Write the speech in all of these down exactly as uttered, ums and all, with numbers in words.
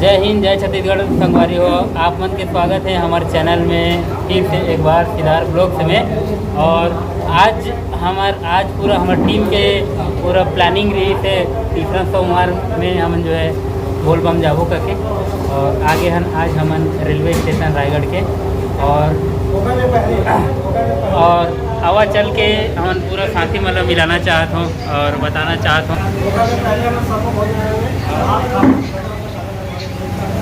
जय हिंद, जय छत्तीसगढ़। संगवारी हो, आप मन के स्वागत है हमारे चैनल में फिर से एक बार सिद्धार्थ ब्लॉग्स में। और आज हमार आज पूरा हमार टीम के पूरा प्लानिंग रही थे तीसरा सोमवार में हमन जो है बोलबम जाबो करके। और आगे हन आज हमन रेलवे स्टेशन रायगढ़ के। और और आवा चल के हमन पूरा साथी मन ला मिलाना चाहत हों और बताना चाहत हों।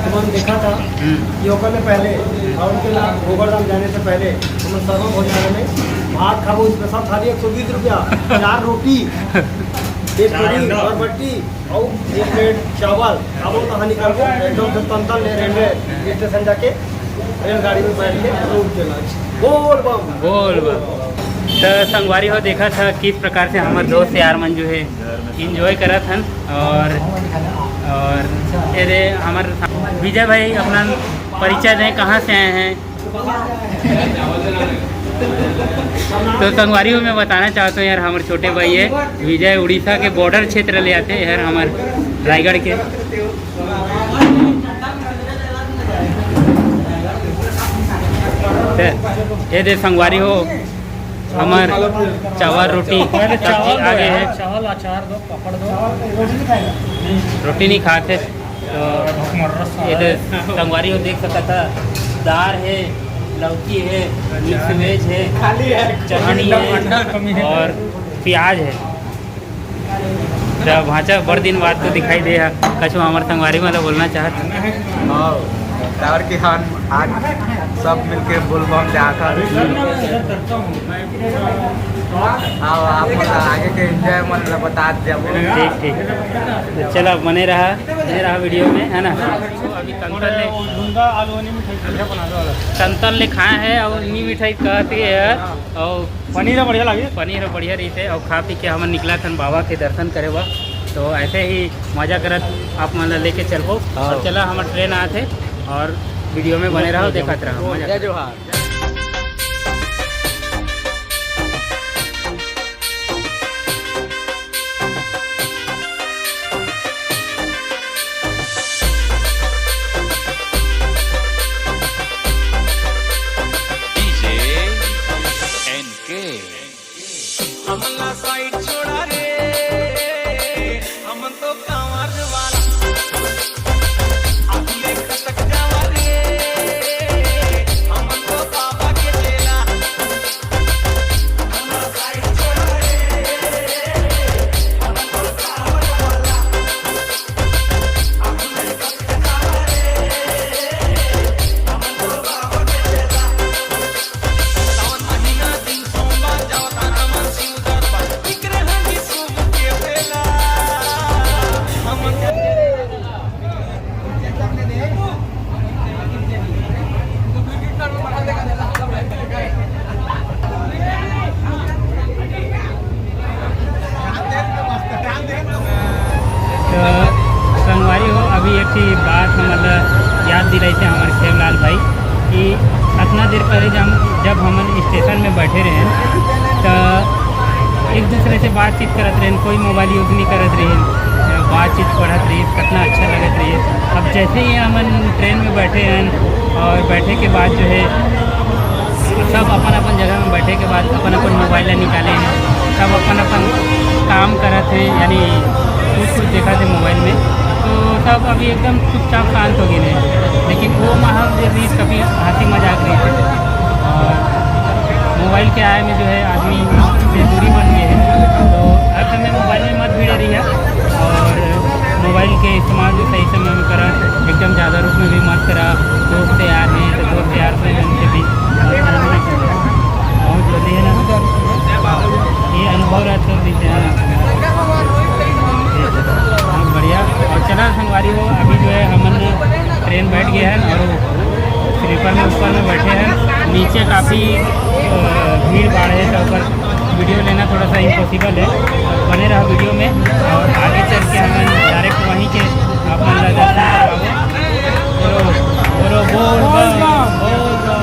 तुमन देखा था हम्म। कि ओकर ले पहले और उनके ला गोबरधाम जाने से पहले हम सर्व भोजनालय में भात खाबो, स्पेशल थाली एक सौ बीस रुपया, चार रोटी, एक चार पूरी अंडा। और बट्टी और एक प्लेट चावल खाबो, तहाँ निकलबो एकदम से तंतन ले रेलवे स्टेशन जाके रेलगाड़ी में बैठ के रोड के लंच। बोल बम। बोल बम। तो संगवारी हो, देखा था किस प्रकार से हमारे दोस्त यार मन जो है एंजॉय करत हन। और और ये रे हमारे विजय भाई, अपना परिचय दें, कहाँ से आए हैं? तो संगवारी हो, मैं बताना चाहता हूँ यार, हमारे छोटे भाई है विजय, उड़ीसा के बॉर्डर क्षेत्र ले आते हैं यार, हमारे रायगढ़ के। ये दे संगवारी हो, हमार चावल रोटी पहले सब्जी चावल दो आगे यार, है। चावल, अचार दो, पापड़ दो। रोटी नहीं खाते तो भुखमर्रा साला ये तो है। संगवारी हो देख सकता था, दाल है, लौकी है, मिक्स वेज है, खाली है। चटनी है अंडा कमी है। और प्याज है। तो भांचा बड़ दिन बाद तो दिखाई दे है, कछु हमारे संगवारी वाला बोलना चाहत। हाँ, काबर कि हम आज सब मिलके बोलबम जात हन। अब आप मन ला आगे के एंजॉय मन ला बतात जाबो। ठीक, ठीक। तो चला, बने रहा, बने रहा वीडियो में, है ना? अभी तंतन ले, तंतन ले खाए है और नी मिठाई कहती है यार। और पनीर ह बढ़िया लागे। पनीर ह बढ़िया रहिथे और खा पी के हमन निकला थन बाबा के दर्शन करे बर। तो ऐसे ही मजा करत आप मन ला लेके चलबो। हाँ। और चला, हमर ट्रेन आत हे और वीडियो में बने रहो, देखत रहो, मजा जय करो। जोहार। DJ N K। हमला साइड छोड़ा रे, हमन तो कांवर वाला। आगू ले खसक जावा रे, हमन तो बाबा के चेला। हमला साइड छोड़ा रे, हमन तो कांवर वाला। आगू ले खसक जावा रे, हमन तो बाबा के चेला। तो संगवारी हो, अभी एक ठी बात हमन ला याद दिलाइसे हमर खेमलाल भाई कि अतना देर पहले जब हम, जब हमन स्टेशन में बैठे रहे, तो एक दूसरे से बातचीत करत रहे, कोई मोबाइल यूज़ नहीं करत रहे, बातचीत पढ़त रहे, कितना अच्छा लगत रहे। अब जैसे ही हमन ट्रेन में बैठे हैं और बैठे के बाद जो है सब अपन अपन जगह में बैठे के बाद अपन अपन मोबाइल ला निकाले हैं, सब अपन अपन काम करत हैं, यानी कुछ कुछ देखत हैं मोबाइल में। तो सब अभी एकदम चुपचाप शांत हो गए हैं, लेकिन वो माहौल जो भी कभी हंसी मजाक रही थी और मोबाइल के आए में जो है आदमी से दूरी बन गई है। तो हर समय मोबाइल में मत भिड़े रहिए और मोबाइल के इस्तेमाल भी सही समय में करा, एकदम ज़्यादा रूप में भी मत करा। दोस्त यार हैं तो दोस्त यार से उनसे भी बहुत जल्दी है ना, ये अनुभव रहता है, ठीक है ना? बहुत बढ़िया। और चला संगवारी हो, अभी जो है हमन ट्रेन बैठ गए हैं और स्लीपर में ऊपर में बैठे हैं, नीचे काफ़ी भीड़ भाड़ है, तो ऊपर वीडियो लेना थोड़ा सा इम्पॉसिबल है। बने रहा वीडियो में और आगे चल के हम डायरेक्ट वहीं के अपन ला दर्शन करवाबो। बोलो, बोलो, बोल बम, बोल बम।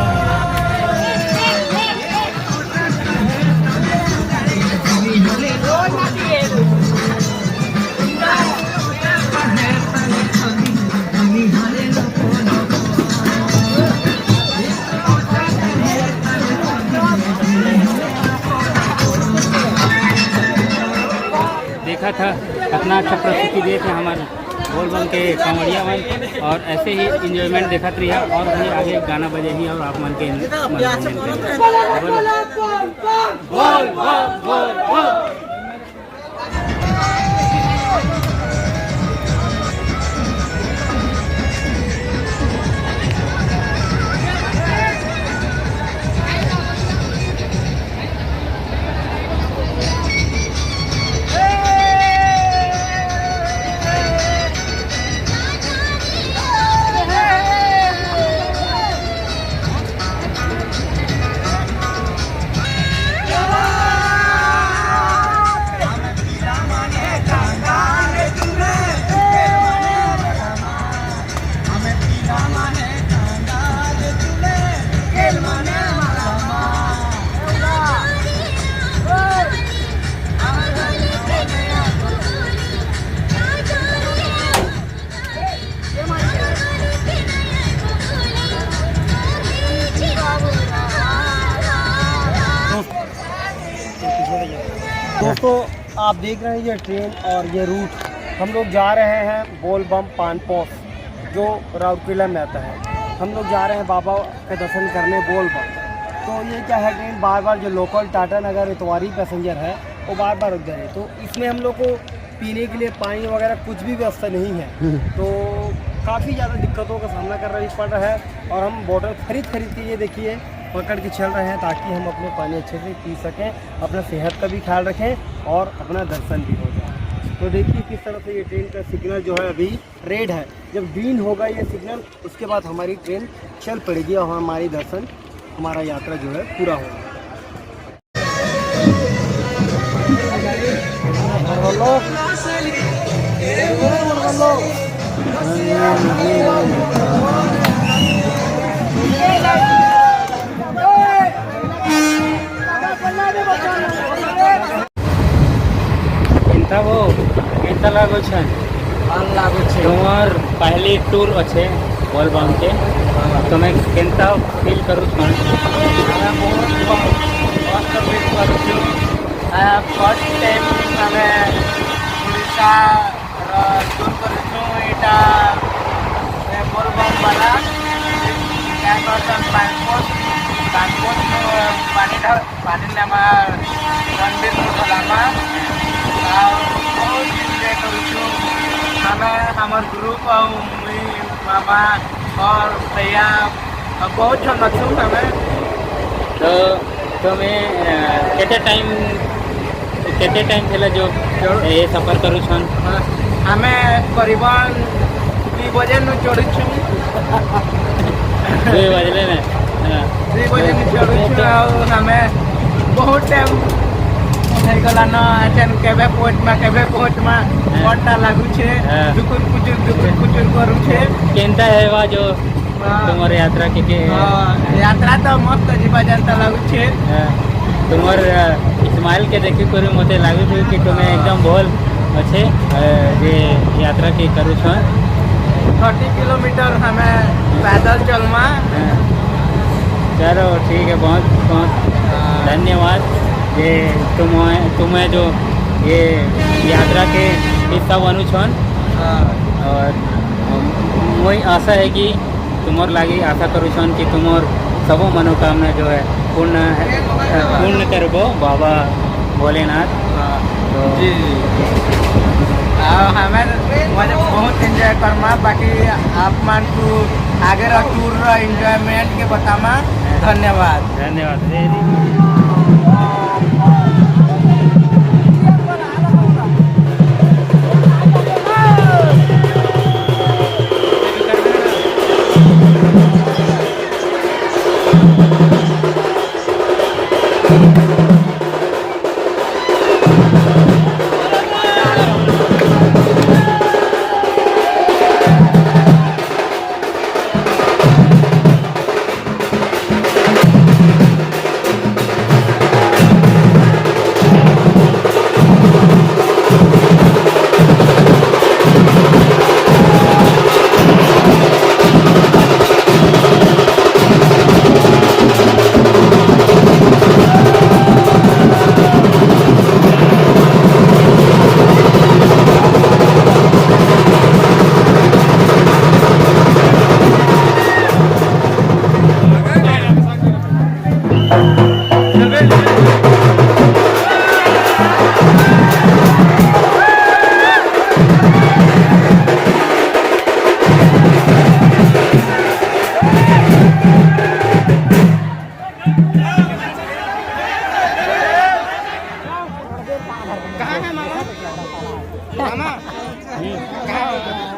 देखा था कितना अच्छा प्रस्तुति देत हे हमर बोलबम के कांवड़िया मन, और ऐसे ही एंजॉयमेंट देखत रहिए, और भी आगे गाना बजे ही और आप मन के मनोरंजन करिए। बोल, बोल, बोल, बोल। दोस्तों, आप देख रहे हैं ये ट्रेन और ये रूट। हम लोग जा रहे हैं बोलबम पान पोस्ट, जो राउरकेला में आता है। हम लोग जा रहे हैं बाबा के दर्शन करने बोलबम। तो ये क्या है, ट्रेन बार बार, जो लोकल टाटा नगर इतवारी पैसेंजर है, वो बार बार रुक जा रही है। तो इसमें हम लोग को पीने के लिए पानी वगैरह कुछ भी व्यवस्था नहीं है। तो काफ़ी ज़्यादा दिक्कतों का सामना करना भी पड़ रहा है, और हम बॉटल खरीद खरीद के, ये देखिए, पकड़ के चल रहे हैं, ताकि हम अपने पानी अच्छे से पी सकें, अपना सेहत का भी ख्याल रखें और अपना दर्शन भी हो जाए। तो देखिए, किस तरह से ये ट्रेन का सिग्नल जो है, अभी रेड है। जब ग्रीन होगा ये सिग्नल, उसके बाद हमारी ट्रेन चल पड़ेगी और हमारी दर्शन, हमारा यात्रा जो है, पूरा होगा। केन्ता हो, केन्ता लागो छन? ভাল লাগছে। তোমার পহলি ট্যুর আছে বোলবম কে, তুমি কেন্তা ফিল করু ছন? আমি বহুত ক-, কষ্ট ফিল করুছি। আহ, ফার্স্ট টাইম আমি উড়িষ্যা ର-, ଟୁର୍ କରିଛୁ। ଏଇଟା, ଏ, ବୋଲବମ୍ ବାଲା, ଏ, ବର୍ତ୍ତମାନ ପାନପୋଷ, ପାନପୋଷ ପାଣି ଢାଳ-, ପାଣି ନେମା, ରଣବୀର ଢଲାମା, ଆଉ ବହୁତ ଏନ୍ଜୟ କରୁଛୁ। ଆମେ, ଆମର ଗ୍ରୁପ୍ ଆଉ ମୁଇଁ, ମାମା, ଅର୍ ଭैया, ଆଉ ବହୁତ ଜଣ ଅଛୁ ଆମେ। ତ ତମେ, ଆ, କେତେ ଟାଇମ୍, କେତେ ଟାଇମ୍ ହେଲା ଯୋଉ ଏ ସଫର କରୁଛନ୍? ଆମେ କରିବନ୍ ଦୁଇ ବଜେ ନୁ ଚଢ଼ୁଛୁ। ଦୁଇ ବଜଲେ ନା? ହଁ। ଦୁଇ ବଜେ ନୁ ଚଢ଼ୁଛୁ, ଆଉ ଆମେ ବହୁତ ଟାଇମ୍ ହେଇଗଲାନ, ଏଛେନ୍ କେବେ ପହଞ୍ଚମା, କେବେ ପହଞ୍ଚମା, ହଁ। ମନଟା ଲାଗୁଛେ, ହଁ। ଦୁକୁର କୁଚୁର, ଦୁକୁର କୁଚୁର କରୁଛେ। କେନ୍ତା ହେବା ଯୋଉ ହଁ। ତୁମର ଯାତ୍ରା କେ, କେ ହଁ, ଯାତ୍ରା ତ ମସ୍ତ ଯିବା ଯେନ୍ତା ଲାଗୁଛେ। ହଁ। ତୁମର, ଆ, ସ୍ମାଇଲ୍ କେ ଦେଖିକରି ମତେ ଲାଗୁଛେ କି ତୁମେ ହଁ। ଏକଦମ ଭଲ ଅଛେ, ଆ, ଯେ ଯାତ୍ରା କେ କରୁଛନ୍। ଥାର୍ଟି କିଲୋମିଟର ଆମେ ପେଦଲ ଚଲମା। ହଁ। ଚଲୋ, ଠିକ୍ ହେ, ବହୁତ, ବହୁତ ହଁ। ଧନ୍ୟବାଦ ଯେ ତୁମେ, ତୁମେ ଯୋ ଏ ଯାତ୍ରା କେ ହିସ୍ସା ବନୁଛନ୍। ହଁ। ଅର୍ ମୁଇଁ ଆଶା ହେ କି ତୁମର ଲାଗି ଆଶା କରୁଛନ୍ କି ତୁମର ସବୁ ମନୋକାମନା ଯୋ ହେ ପୂର୍ଣ୍ଣ, ପୂର୍ଣ୍ଣ କରବ ବାବା ଭୋଲେନାଥ। ହଁ। ତ ଜି, ଜି। ଆଉ ଆମେ ମାନେ ବହୁତ ଏନ୍ଜୟ କର୍ମା, ବାକି ଆପଣମାନଙ୍କୁ ଆଗର ଟୁର୍ର ଏନ୍ଜୟମେଣ୍ଟ କେ ବତାମା। ଧନ୍ୟବାଦ। ଧନ୍ୟବାଦ।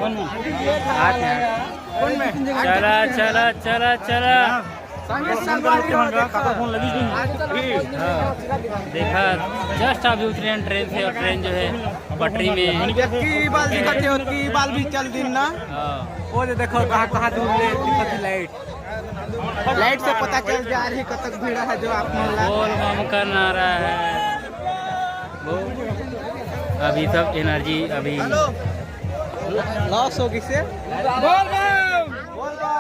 कौन में? हाथ में। कौन में? चला, चला, चला, चला। संगे संगवारी हो, देखा। हाँ। देखा, just अभी उतरे हैं ट्रेन से और ट्रेन जो है पटरी में। की बाल दिखत है, की बाल भी चल दिन ना। हाँ। वो जो देखो कहाँ कहाँ दूर ले दिखत है लाइट। लाइट से पता चल जा रही कतक भीड़ है जो आप मन ला। बोल बम का नारा है। अभी सब एनर्जी अभी लॉस हो गई से। बोल बम। बोल बम।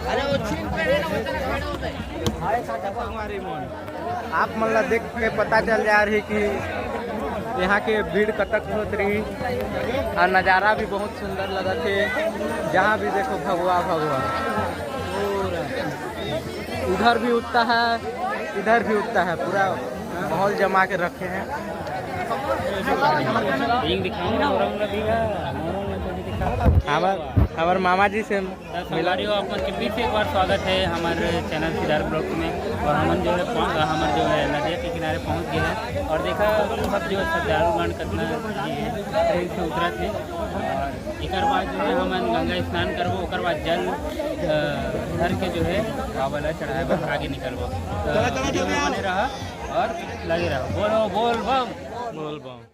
अरे वो छीन पे है ना, वो तो खड़े होते हैं। आप मन ला देख के पता चल जा रही कि यहाँ के भीड़ कतक होत रही और नज़ारा भी बहुत सुंदर लगत है। जहाँ भी देखो भगवा भगवा, उधर भी उठता है, इधर भी उठता है, पूरा माहौल जमा के रखे हैं। हमार हमार मामा जी से तो संगवारी हो, आप मन के फिर से एक बार स्वागत है हमारे चैनल सिद्धार्थ ब्लॉग में। और हमन जो है पहुं-, हमन जो है नदिया के किनारे पहुंच गए हैं और देखा सब जो है श्रद्धालुगण कितना ये ट्रेन से उतरत है। और एकर बाद जो है हमन गंगा स्नान करबो, ओकर बाद जल, अ, भर के जो है बाबा ला चढ़ाए बर आगे निकलबो। तो वीडियो में बने रहा और लगे रहा। बोलो बोल बम। बोल बम।